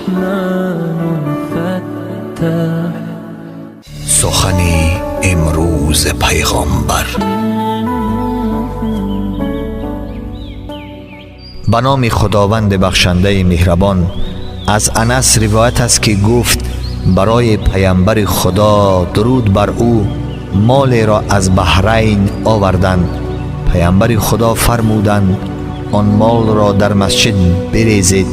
رحمن فتاح. سخنی امروز پیغامبر. به نام خداوند بخشنده مهربان. از انس روایت است که گفت برای پیامبر خدا درود بر او مال را از بحرین آوردند. پیامبر خدا فرمودند آن مال را در مسجد بریزید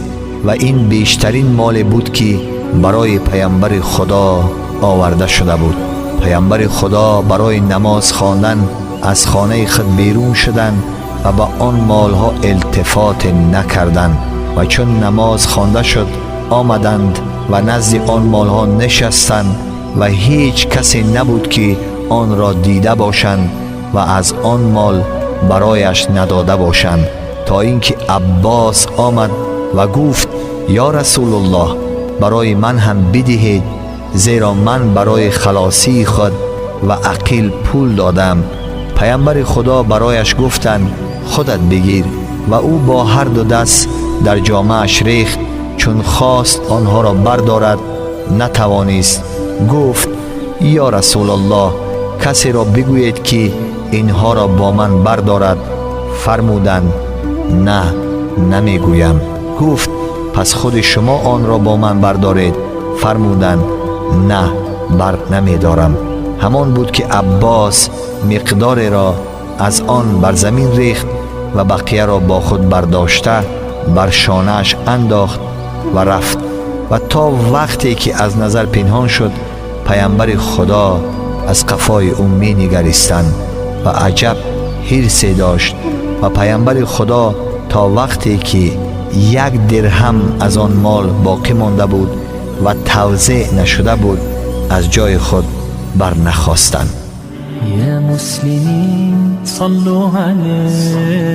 و این بیشترین مال بود که برای پیامبر خدا آورده شده بود. پیامبر خدا برای نماز خواندن از خانه خود بیرون شدند و به آن مالها التفات نکردند و چون نماز خوانده شد آمدند و نزد آن مالها نشستند و هیچ کسی نبود که آن را دیده باشند و از آن مال برایش نداده باشند، تا اینکه عباس آمد و گفت یا رسول الله برای من هم بدهید، زیرا من برای خلاصی خود و عقیل پول دادم. پیامبر خدا برایش گفتند خودت بگیر، و او با هر دو دست در جامه‌اش ریخت. چون خواست آنها را بردارد نتوانست. گفت یا رسول الله کسی را بگویید که اینها را با من بردارد. فرمودند نه، نمیگویم. گفت پس خود شما آن را با من بردارید. فرمودند نه، بر نمیدارم. همان بود که عباس مقدار را از آن بر زمین ریخت و بقیه را با خود برداشته بر شانه‌اش انداخت و رفت و تا وقتی که از نظر پنهان شد پیامبر خدا از قفای او می نگریستند و عجب حرصی داشت. و پیامبر خدا تا وقتی که 1 درهم از آن مال باقی مانده بود و توزیع نشده بود از جای خود بر نخواستند. یا مسلمین صلوا علیه.